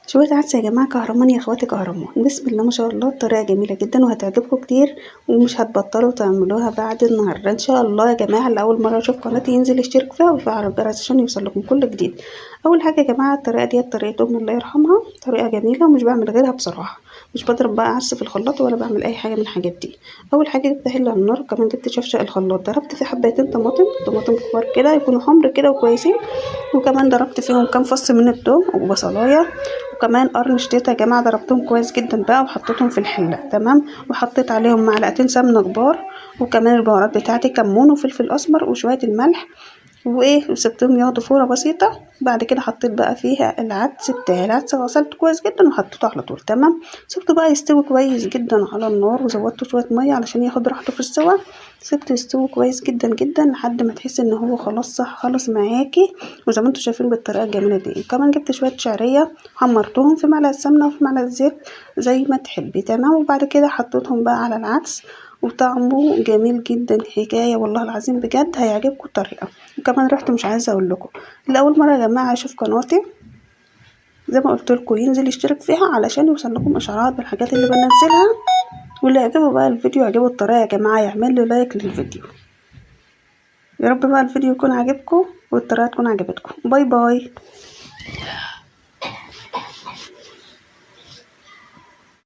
شوية عدس يا جماعة كهرمان يا اخواتي كهرمان. بسم الله ما شاء الله، الطريقة جميلة جدا وهتعجبكم كتير ومش هتبطلوا تعملوها بعد النهارده ان شاء الله. يا جماعة اللي اول مرة يشوف قناتي ينزل يشترك فيها ويفعل الجرس عشان يوصل لكم كل جديد. اول حاجة يا جماعة الطريقة دي طريقة امي الله يرحمها، طريقة جميلة ومش بعمل غيرها بصراحة، مش بضرب بقى عدس في الخلاط ولا بعمل اي حاجة من الحاجات دي. اول حاجة جبت حلة على النار، كمان جبت شفشق الخلاط، ضربت فيه حبتين طماطم كبار كده يكونوا حمر كده وكويسين، وكمان ضربت فيهم كام فص من الثوم وبصلايه، وكمان قرن شطيطه يا جماعة، ضربتهم كويس جدا بقى وحطيتهم في الحلة. تمام، وحطيت عليهم معلقتين سمنه كبار، وكمان البهارات بتاعتي كمون وفلفل اسمر وشوية الملح وايه، وسبتهم ياخدوا فورة بسيطة. بعد كده حطيت بقى فيها العدس بتاعي، العدس غسلته كويس جدا وحطيته على طول. تمام، سبته بقى يستوي كويس جدا على النار، وزودته شوية مية علشان ياخد راحته في السوا. سبته يستوي كويس جدا جدا لحد ما تحس ان هو خلاص صح خالص معاكي، وزي ما انتم شايفين بالطريقة الجميلة دي. كمان جبت شوية شعرية حمرتهم في معلقه سمنه وفي معلقه زيت زي ما تحبي. تمام، وبعد كده حطيتهم بقى على العدس، وطعمه جميل جدا حكاية والله العظيم بجد هيعجبكم الطريقة. وكمان ريحته مش عايزه اقول لكم. لاول مرة يا جماعة اشوف قناتي زي ما قلت لكم ينزل يشترك فيها علشان يوصل لكم اشعارات بالحاجات اللي بنزلها، واللي يعجبه بقى الفيديو يعجبه الطريقة يا جماعة يعمل لي like للفيديو. يا رب بقى الفيديو يكون عاجبكم والطريقة تكون عجبتكم. bye bye.